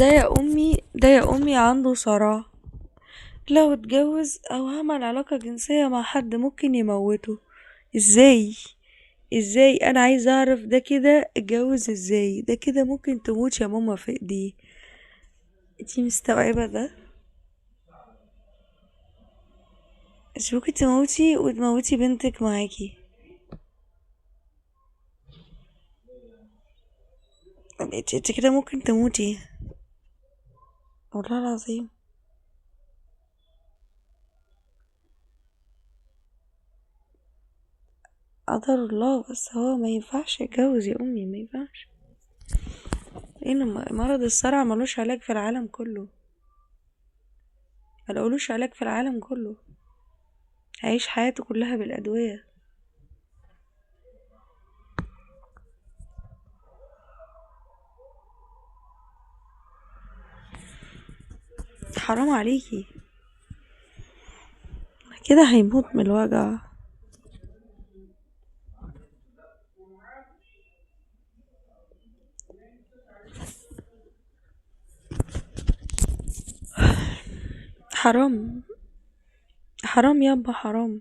ده يا امي، ده يا امي عنده صرع، لو اتجوز او عمل علاقة جنسية مع حد ممكن يموته. ازاي؟ ازاي؟ انا عايزة اعرف ده كده اتجوز ازاي؟ ده كده ممكن تموت يا ماما في ايديه. انتي مستوعبة ده؟ انتي ممكن تموتي وتموتي بنتك معاكي. انتي كده ممكن تموتي والله العظيم. قدر الله، بس هو ما ينفعش يتجوز يا امي، ما ينفعش، لان مرض الصرع ملوش علاج في العالم كله، ملقولوش علاج في العالم كله، هيعيش حياته كلها بالأدوية. حرام عليكي كده، هيموت من الوجع. حرام، حرام يابا، حرام.